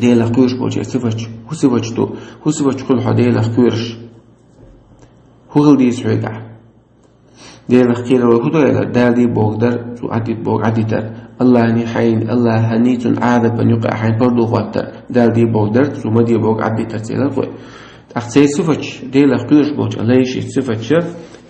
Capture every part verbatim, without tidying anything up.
Делах кхоьруш болча сифаташ, хӀун сифаташ ду, хӀун сифаташ хуьлу хьо Делах кхоьруш? ХӀун хила деза хьоьгахь? Делах кхерар хӀун ду аьлча, Дала дийр бохург дар, цо Ӏаддийр бохург Ӏаддитар. АллахӀаний хьайна, АллахӀаний цунна Ӏазапан юкъахь хьайна пардо хӀоттар. Дала дийр бохург дар, цо ма дийр бохург Ӏаддитар ца элира вай. ТӀаккха церан сифаташ, Делах кхоьруш болча лайшийн сифаташ,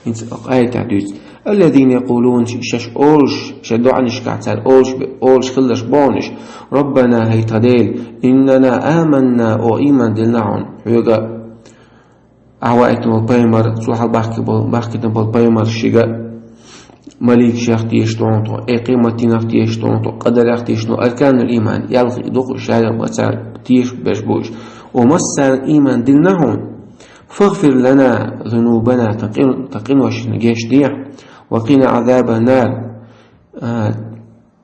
хӀинца оха аятехь дуьйцу. الذين يقولون, шаьш олуш, шайн доӀанашкахь цара олуш бе-, олуш хилларш боху уьш: ربنا, хӀай тхан Дела, إننا آمنا, оха ийман диллина хьуна, хьоьга. Ахьа ваийтина волу пайхамар, цо хьалха бахкийна болу, бахкийна болу пайхамар шига, маликашех тешаш ду хьуна тхо, э, къематдийнах тешаш ду хьуна тхо, къадарех тешаш ду, арканул ийман, ялх а ду-кх уьш, шаьш а цара тешаш берш бу уьш. Оха массара а ийман диллина хьуна. فاغفر لنا ذنوبنا, тхан къин-, тхан къиношна гечдехьа, وقنا عذاب النار, а,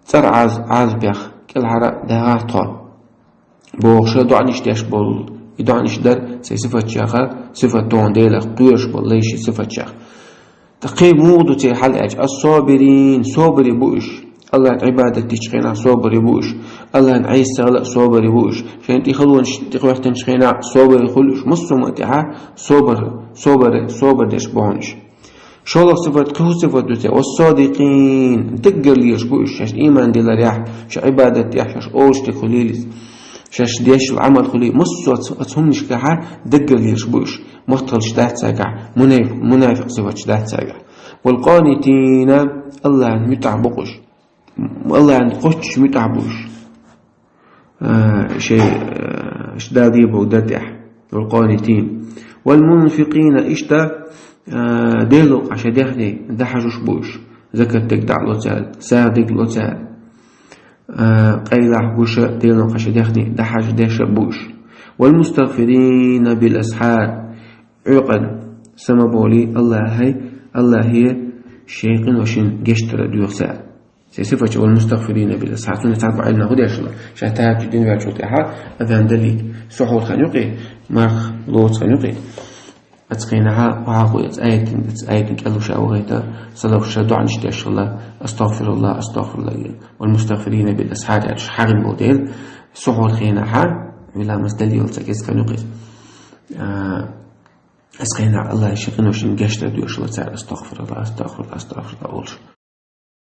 цӀера Ӏаз-, Ӏазапех кӀелхьара а дагӀахьа тхо. Бохуш доӀанаш деш болу. И доӀанаш дара церан сифатех, сифат тхуна Делах кхоьруш болу лайшийн сифатех. Ткъа кхин муха ду церан хьал аьлча, الصابرين, собаре бу уьш. АллахӀан Ӏибадат дечу хенахь собаре бу уьш. АллахӀан Ӏеса ца хила а собаре бу уьш. Шайн тӀехь халонаш тӀехӀоьттинчу хенахь собаре хуьлу уьш. Массо а хӀуманна тӀехь собар, собаре, собар деш боху уьш. ШолгӀа сифат, кхин хӀун сифат ду церан? والصادقين, даггара лелаш бу уьш, шаьш ийман дилларехь, шаьш Ӏибадат дехь, шаьш олуш дерг хуьлийла иза, шаьш деш йолу Ӏамал хуьлийла, массо а ц-, оцу хӀуманашкахь даггара лелаш бу уьш, матталш дац цаьргахь, мунайф-, мунафикъ сифаташ дац цаьргахь. والقانتين, АллахӀана муьтӀахь бу-кх уьш, АллахӀана кхоччуш муьтӀахь бу уьш. А, шайн, а, Дала дийр бохург дан тӀехь. والقانتين. والمنفقين, иштта, а, Делан некъа шайн дехне дӀахьажош бу уьш. Закат дерг дӀа а ло цара, сагӀа дерг а ло цара. А, къайлахь, гуш а Делан некъа шайн дехне дӀахьажош, деш а бу уьш. والمستغفرين بالأسحار. Ӏуьйкъана сама болий АллахӀе, АллахӀе шайн къиношна гечдар доьху цара. Церан сифаташ: والمستغفرين بالأسحار. Цуьнан цхьаболу Ӏилманхо дешна, ша тахӀаджуд дина ваьллачул тӀаьхьа, азан далийта, сухьур хан юкъе, марха лоцу хан юкъе. Оцу хенахь, вахахула, оцу аятан, оцу аятан кӀел ша вахийта, салафаш доӀанаш деш хилла: أستغفر الله، أستغفر الله, والمستغفرين بالأسحار аьлла, хьагӀ болу дела, сухьур хенахь, виламаз далийла ца кӀезиг хан юкъе. А, оцу хенахь АллахӀе шайн къиношна гечдар доьхуш хилла цара: أستغفر الله، أستغفر الله، أستغفر الله олуш.